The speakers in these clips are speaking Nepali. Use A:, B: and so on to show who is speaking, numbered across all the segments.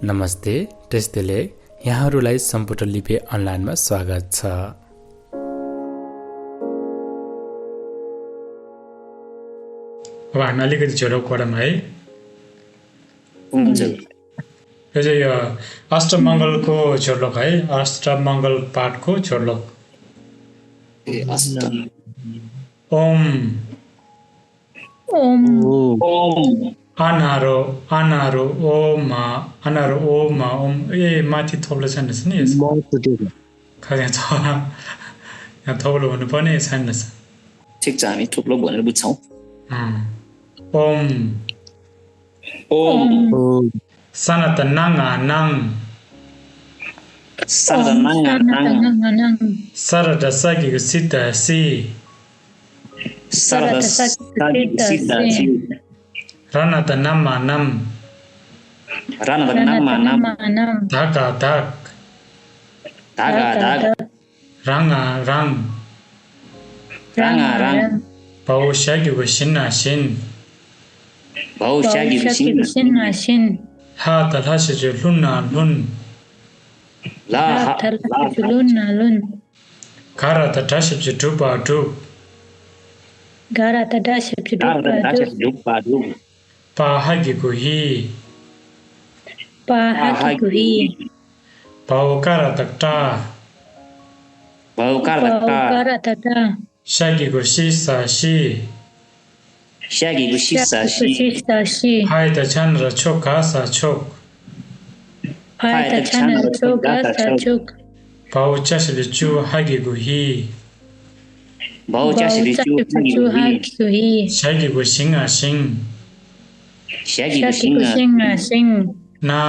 A: नमस्ते, त्यस्तैले यहाँहरूलाई सम्पूर्ण लिपि अनलाइनमा स्वागत छ।
B: अब हामी अलिकति झोलक पढौँ है।
C: हुन्छ।
B: यो चाहिँ यो अष्टमङ्गलको झोलक है, अष्टमङ्गल पाठको झोलक। ओम
C: ओम
B: अनारो अनारो ओमा अनारो ओमा ओम ए माथि थोप्लो छैन नि यसमा यहाँ थोप्लो हुनुपर्ने छैन।
C: ठिक छ, हामी थोप्लो भनेर बुझ्छौँ।
B: ओम
C: ओम
B: सनत नङा नङ सरद सकेको सिद्ध सी रनत नम्मा नम धका धक रङा रङ पौ सकेको सिन्ना सिन हात हसेको लुन्ना लुन घरा त ठसेको डुबा डुब पाहागेको हि पाउकारा तक्टा सकेको सिसा सी हाय त छन र छोका सा छोक पाउ चसले चु हागेको हि सकेको सिंहा सिंह ना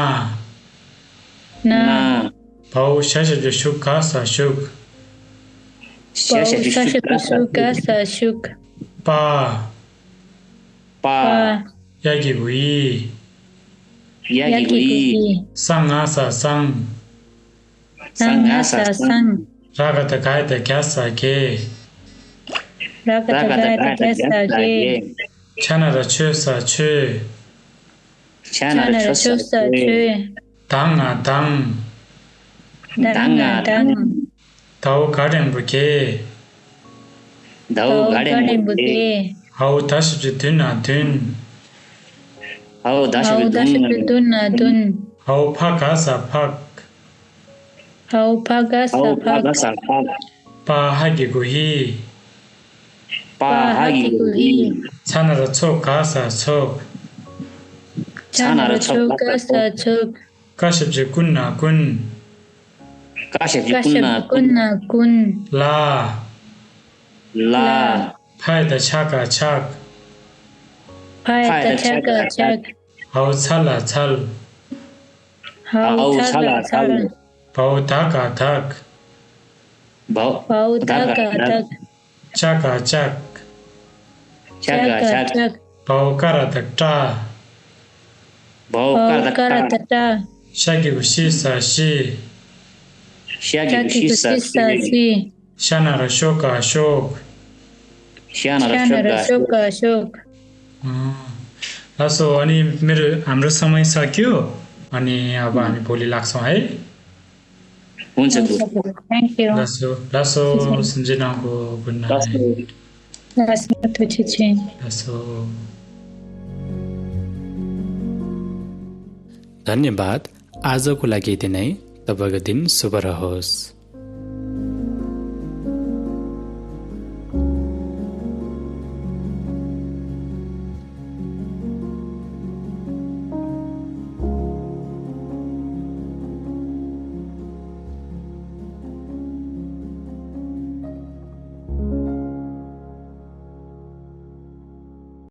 B: पाउ ससले सुका सा सुक पा यागेको इ सङ्गा सा सङ रागत गायत क्यासा के छन र छु सा छु ताङा ताङ ताउ गाडेन बुके हौ दसु दुना दुन हौ फका सा फक पा हागेको हि छन र छोका सा छोक कसब्जे कुन्ना कुन ला फायदा छाका छाक हौ छला छल भौ धका धक चका चक भौ करा तक्टा सकेको सिसा सी साना र शोका शोक लसो अनि हाम्रो समय सक्यो अनि अब हामी भोलि लाग्छौँ है।
C: हुन्छ
B: लसो सम्झनाको गुड नाइट।
A: धन्यवाद। आजको लागि यति नै। तपाईँको दिन शुभ रहोस्।